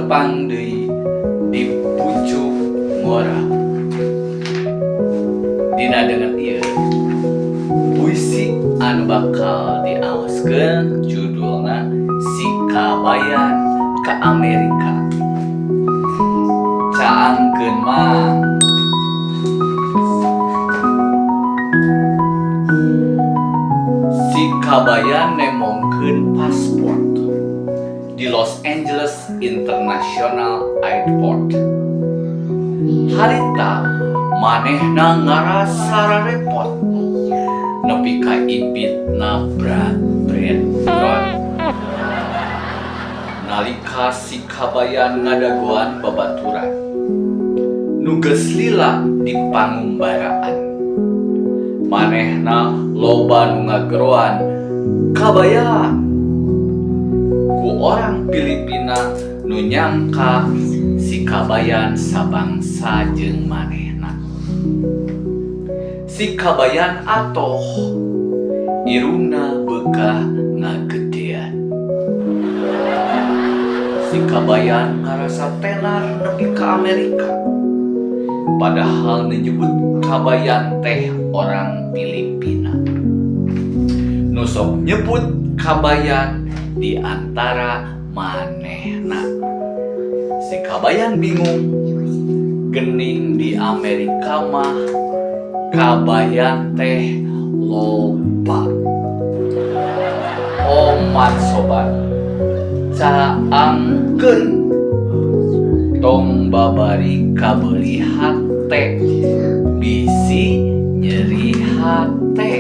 Tepang deui di pucuk ngora. Dina danget ieu puisi anu bakal diaoskeun judulna Si Kabayan ka Amerika. Caangkeun mah. Si Kabayan nemongkeun pasport di Los Angeles International Airport. Harita manehna ngarasa rarepot nepi ka ibitna brat bret brot. Nalika si Kabayan ngadagoan babaturan nu geus lila di pangumbaraan. Manehna loba nu ngageroan Kabayan ku orang Filipina nu nyangka si Kabayan sabangsa jeung manehna. Si Kabayan atoh irungna beukah ngagedean. Si Kabayan ngarasa tenar nepi ka Amerika. Padahal nu nyebut Kabayan teh orang Filipina. Nu sok nyebut Kabayan di antara manehna. Si Kabayan bingung, gening di Amerika mah Kabayan teh loba. Omat sobat, caangkeun tong babari kabeuli hate bisi nyeri hate.